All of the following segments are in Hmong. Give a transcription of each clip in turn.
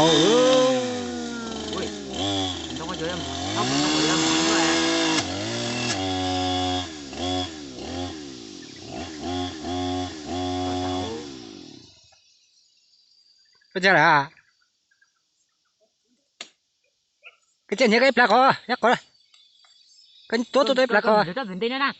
Koj tsis lawm, koj tsis nyiam koj ib plag qhov, ib qhov, koj tuav tuaj ib plag qhov, koj lwm txoj pem toj na.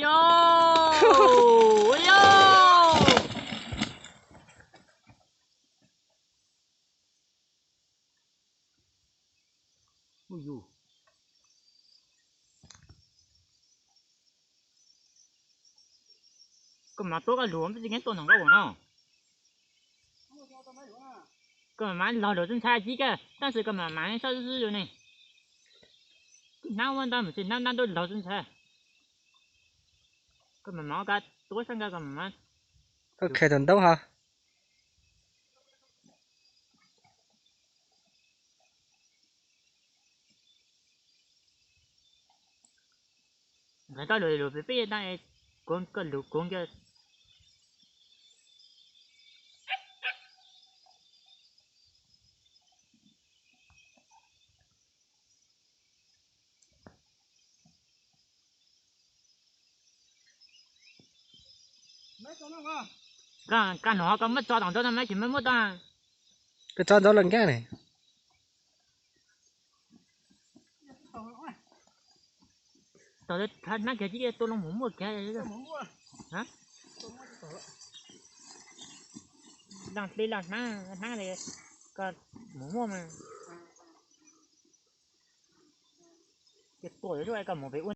Yo, yo. Koj mam tuaj koj lug, tsis kev tuaj ntawm nkauj no. Koj mam mam log lug txhab ntxhab cib koj, tab sis koj mam mam sab xwb yus ne. Hnab ua ntau mus tsis hnab, hnab ntuj log txhab ntxhab. Koj mam mam ua koj tuab sab nkauj, koj mam mam. Koj khe tau ntaub hov. Nkawd tau lus lus peb peb tau, kuv koj lus kuv nkawd. Koj hnov koj muab tso tom ntawd no mas tsis muab muab tau. Koj tso ntawd los nkag ne. Tom hnab kiag tib tua loo mus muaj kiag. Laj hli laj hnab, hnab li koj mus muaj mas. Ces tua yuav koj mus pem ua.